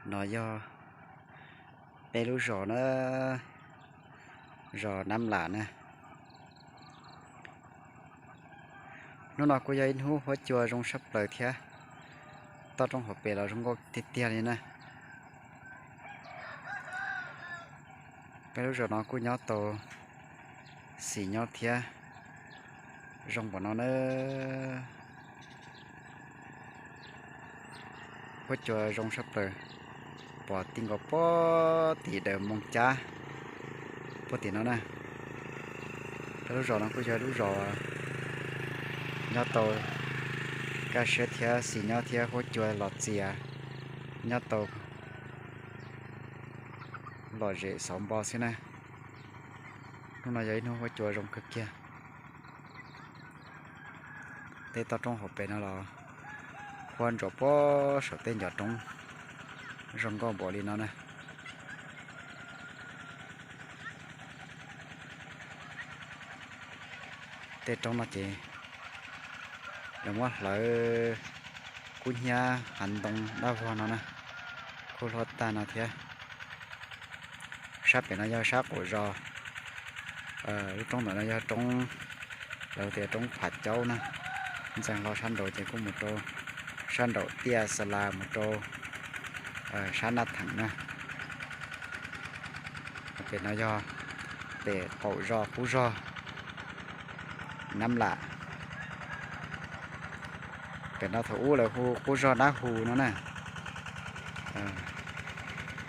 No yog peb lub zos na, zos Nab Lam na. Hnub no kuj yog ib hnub huab cua zoo sab plaws thiab, toj roob hauv pes los zoo nkauj tiag tiag li na. Peb lub zos no kuj nyob tau xis nyob thiab zoo npaum no na. Huab cua zoo sab plaws, pom ti nkaus puag tim daws Moos Cab puag tim no na. Peb lub zos no kuj yog lub zos nyob tau kaj siab thiab xis nyob thiab huab cua los txias nyob tau lom zem xauv npo xwb na. Hnub no yog ib hnub huab cua zoo kawg kiag. Tej toj roob hauv pes no los huab ntsuas puag saum tej ncov roob zoo nkauj npaum li no na. Tej roob no ces lawv muab hlawv kub hnyiab hav ntoo dab vog no na, kuj hluav tag no thiab. Sab pem no yog sab qaum zos, lub roob ntawm no yog roob, lawv tias roob Pham Caub na. Ntxeev hlo sab nraud ces kuj mus rau sab nraum tiaj xa las mus rau sab Naj Theem na. Pem no yog pem qaum zos qub zos Nab Lam. Pem no thaum ub lawv hu qub zos Dab Hu no na.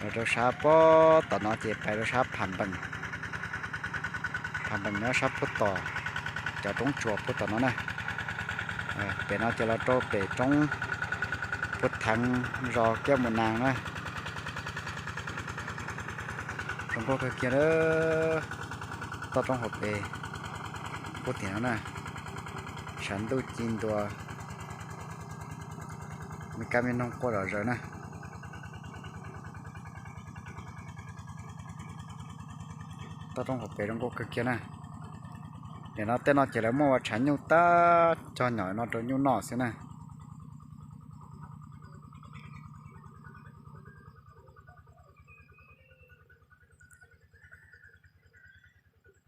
Los rau sab puag tom no ces pais rau sab Pham Npees. Pham Npees nyob sab puag tom cov roob tsuas puag tom no na. Pem no ces los rau pem roob puag theev zos Kiab Mus Nas na. Zoo nkauj kawg kiag na. Toj roob hauv pes puag tim no na, sav ntuj ci ntua, me kab me noog quaj zom zaws na. Toj roob hauv pes zoo nkauj kawg kiag na. Nim no tej no ces lawv muaj ua tshav nyuj tab cog nyom no rau nyuj noj xwb na.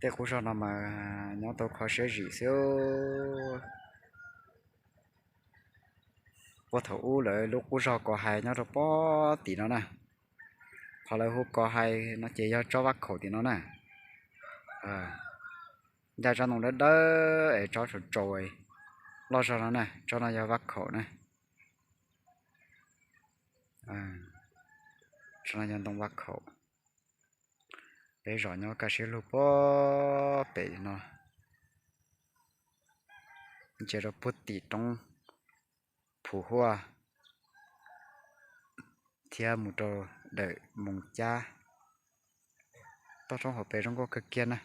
Tej qub zos no mas nyob tau kho siab zim xwb. Puag thaum ub lawv lub qub zos Kos Hais nyob rau puag tim no na. Qhov lawv hu Kos Hais no ces yog tsob vaj khaum tim no na. Ncaj tsob ntoo dawb dawb es tsob tsaus tsaus loj zog no na, tsob no yog vaj khaum na. Tsob no yog ntoo vaj khaum. Peb zos nyob kaj siab lug puag pem no, ntsia rau puag tim roob Phu Huaj thiab mus rau dawm Moos Cab. Toj roob hauv pes zoo nkauj kawg kiag na.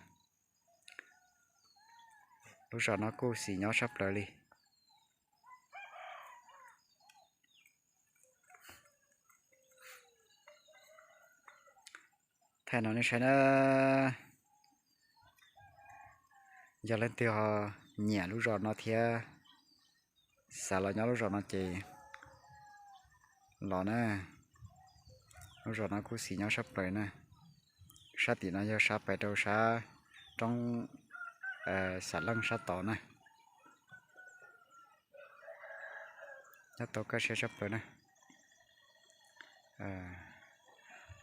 Lub zos no kuj xis nyob sab plaws li. Thaij no nej saib na, yog leej twg ho nyiam lub zos no thiab xav los nyob lub zos no ces los na. Lub zos no kuj xis nyob sab plaws na. Sab tim no yog sab pais rau sab roob Xam Leej sab tod na. Nyob tau kaj siab sab plaws na.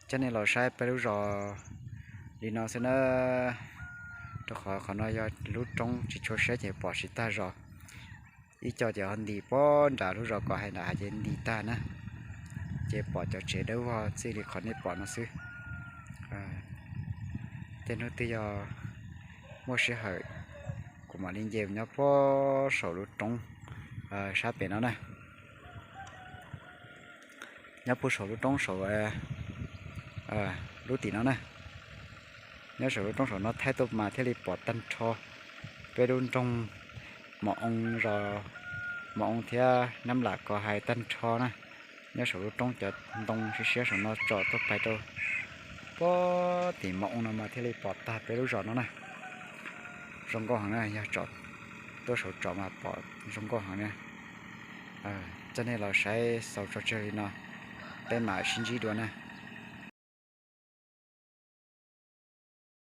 Coj nej los saib peb lub zos li no xwb na, rau qhov qhov no yog lub roob tsis tshua siab ces pom tsis tag zos. Ib co ces ho ntis puag nram lub zos Kos Hais nram hav ces ntis tag na, ces pom cov tsev dawb vog txij li qhov nej pom no xwb. Tej hnub twg yog muaj sij hawm kuv mam li nce nyob puag saum lub roob sab pem no na. Nyob puag saum lub roob saum lub tim no na. Nyob saum lub roob saum no thaij tuaj mas thiaj li pom tag nrho peb lub nroog Mos Oo, zos Mos Oo thiab Nab Lam Kos Hais tag nrho na. Nyob saum lub roob cov ntoo siab siab saum no tsom tuaj pais rau puag tim Mos Oo no mas thiaj li pom tag peb lub zos no na. Zoo nkauj heev na, yog tuaj saum tsom mas pom zoo nkauj heev na. Coj nej los saib xaus tso tseg li no. Peb mam sib ntsib dua na.